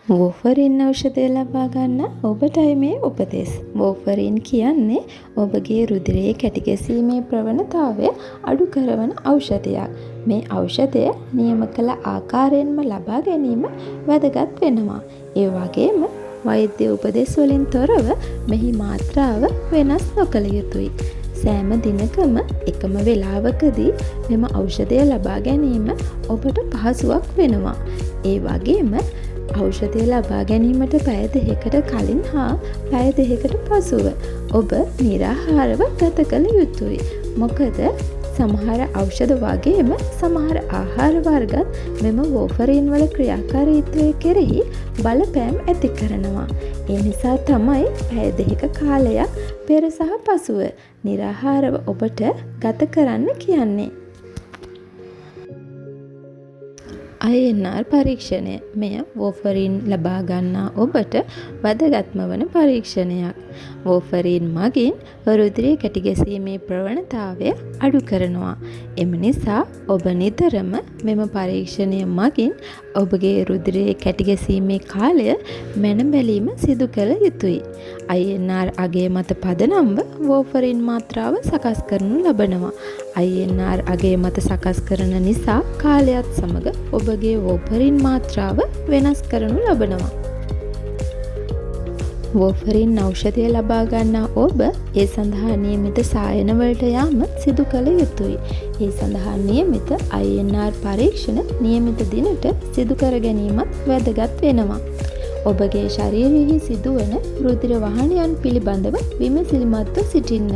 වෝෆරින් ඖෂධය ලබා ගන්න ඔබටයි මේ උපදෙස්. වෝෆරින් කියන්නේ ඔබගේ රුධිරයේ කැටි ගැසීමේ ප්‍රවණතාවය අඩු කරවන ඖෂධයක්. මේ ඖෂධය නියම කළ ආකාරයෙන්ම ලබා ගැනීම වැදගත් වෙනවා. ඒ වගේම වෛද්‍ය උපදෙස් වලින් තොරව මෙහි මාත්‍රාව වෙනස් නොකළ යුතුයි. සෑම දිනකම එකම වෙලාවකදී මෙම ඖෂධය ලබා ගැනීම ඔබට පහසුවක් වෙනවා. ඒ වගේම ඖෂධය ලබා ගැනීමට පැය 2කට කලින් හා පැය 2කට පසුව ඔබ නිරාහාරව ගත කළ යුතුයි. මොකද සමහර ඖෂධ වගේම සමහර ආහාර වර්ගත් මෙම වෝෆරින් වල ක්‍රියාකාරීත්වය කෙරෙහි බලපෑම් ඇති කරනවා. ඒ නිසා තමයි පැය 2ක කාලයක් පෙර සහ පසුව නිරාහාරව ඔබට ගත කරන්න කියන්නේ. INR පරීක්ෂණය. මෙය වෝෆරින් ලබා ගන්නා ඔබට වැදගත්ම වන පරීක්ෂණයක්. වෝෆරින් මගින් රුධිරය කැටි ගැසීමේ ප්‍රවණතාවය අඩු කරනවා. එම නිසා ඔබ නිතරම මෙම පරීක්ෂණය මගින් ඔබගේ රුධිරයේ කැටි ගැසීමේ කාලය මැන බැලීම සිදු කළ යුතුයි. INR අගය මත පදනම්ව වෝෆරින් මාත්‍රාව සකස් කරනු ලබනවා. INR අගය මත සකස් කරන නිසා කාලයත් සමග ඔබගේ වෝෆරින් මාත්‍රාව වෙනස් කරනු ලබනවා. වෝෆරින් ඖෂධය ලබා ගන්නා ඔබ ඒ සඳහා නියමිත සායනවලට යාම සිදු කළ යුතුයි. ඒ සඳහා නියමිත INR පරීක්ෂණ නියමිත දිනට සිදු කර ගැනීමත් වැදගත් වෙනවා. ඔබගේ ශරීරයෙහි සිදුවන රුධිර වහනයන් පිළිබඳව විමසිලිමත්ව සිටින්න.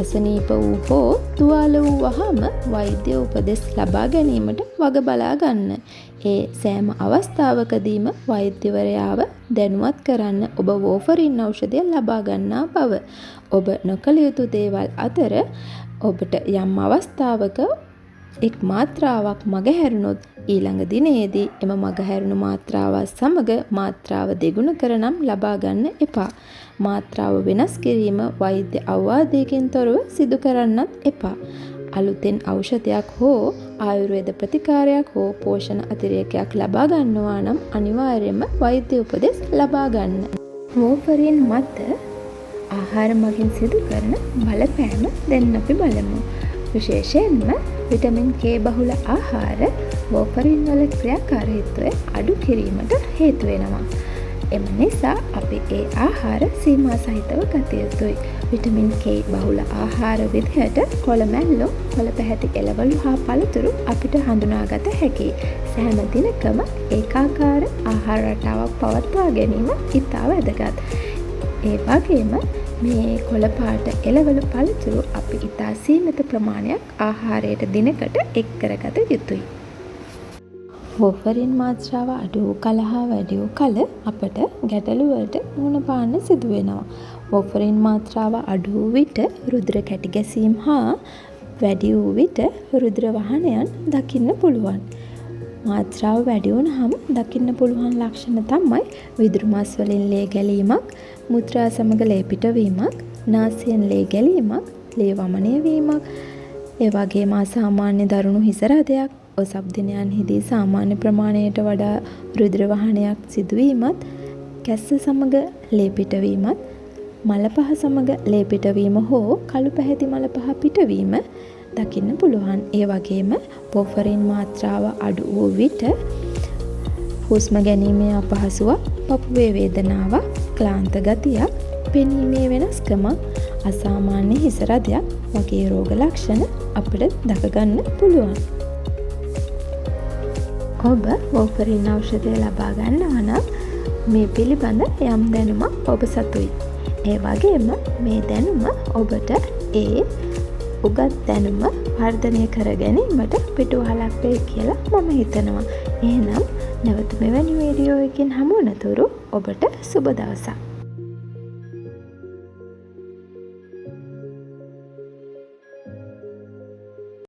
අසනීප වූ හෝ තුවාල වූ වහාම වෛද්‍ය උපදෙස් ලබා ගැනීමට වග බලා ගන්න. ඒ සෑම අවස්ථාවකදීම වෛද්‍යවරයාව දැනුවත් කරන්න ඔබ වෝෆරින් ඖෂධය ලබා ගන්නා බව. ඔබ නොකළ යුතු දේවල් අතර ඔබට යම් අවස්ථාවක එක් මාත්‍රාවක් මගහැරුණොත් ඊළඟ දිනයේදී එම මගහැරුණු මාත්‍රාවත් සමග මාත්‍රාව දෙගුණ කර නම් ලබා ගන්න එපා. මාත්‍රාව වෙනස් කිරීම වෛද්‍ය අවවාදයකින් තොරව සිදු කරන්නත් එපා. අලුතෙන් ඖෂධයක් හෝ ආයුර්වේද ප්‍රතිකාරයක් හෝ පෝෂණ අතිරේකයක් ලබා ගන්නවා නම් අනිවාර්යයෙන්ම වෛද්‍ය උපදෙස් ලබා ගන්න. වෝෆරින් මත ආහාර මගින් සිදු කරන බලපෑම දැන් අපි බලමු. විශේෂයෙන්ම විටමින් K බහුල ආහාර වෝෆරින් වල ක්‍රියාකාරීත්වය අඩු කිරීමට හේතු වෙනවා. එම නිසා අපි ඒ ආහාර සීමා සහිතව ගත යුතුයි. විටමින් K බහුල ආහාර විදිහට කොළ මැල්ලුම්, කොළ පැහැති එළවලු හා පළතුරු අපිට හඳුනාගත හැකියි. සෑම දිනකම ඒකාකාර ආහාර රටාවක් පවත්වා ගැනීම ඉතා වැදගත්. ඒ වගේම මේ කොළ පාට එළවලු පළතුරු අපි ඉතා සීමිත ප්‍රමාණයක් ආහාරයට දිනකට එක් කරගත යුතුයි. වෝෆරින් මාත්‍රාව අඩු වූ කල හා වැඩි වූ කල අපට ගැටලු වලට මුහුණ පාන්න සිදු වෙනවා. වෝෆරින් මාත්‍රාව අඩු වූ විට රුධිර කැටි ගැසීම් හා වැඩි වූ විට රුධිර වහනයන් දකින්න පුළුවන්. මාත්‍රාව වැඩි වුණහම දකින්න පුළුවන් ලක්ෂණ තමයි විදුරු මස් වලින් ලේ ගැලීමක්, මුත්‍රා සමග ලේ පිටවීමක්, නාසයෙන් ලේ ගැලීමක්, ලේ වමනය වීමක්, ඒ වගේම අසාමාන්‍ය දරුණු හිස රදයක්, ඔසප් දිනයන්හිදී සාමාන්‍ය ප්‍රමාණයට වඩා රුධිර වහනයක් සිදුවීමත්, කැස්ස සමග ලේ පිටවීමත්, මල පහ සමග ලේ පිටවීම හෝ කළු පැහැති මල පහ පිටවීම දකින්න පුළුවන්. ඒ වගේම වෝෆරින් මාත්‍රාව අඩු වූ විට හුස්ම ගැනීමේ අපහසුවක්, පපුවේ වේදනාවක්, ක්ලාන්ත ගතියක්, පෙනීමේ වෙනස්කමක්, අසාමාන්‍ය හිස රදයක් වගේ රෝග ලක්ෂණ අපිට දැක ගන්න පුළුවන්. ඔබ වෝෆරින් ඖෂධය ලබා ගන්නවා නම් මේ පිළිබඳ යම් දැනුමක් ඔබ සතුයි. ඒ වගේම මේ දැනුම ඔබට ඒ උගත් දැනුම වර්ධනය කර ගැනීමට පිටුවහලක් වෙයි කියලා මම හිතනවා. එහෙනම් නැවත මෙවැනි වීඩියෝ එකකින් හමු වන තුරු ඔබට සුබ දවසක්.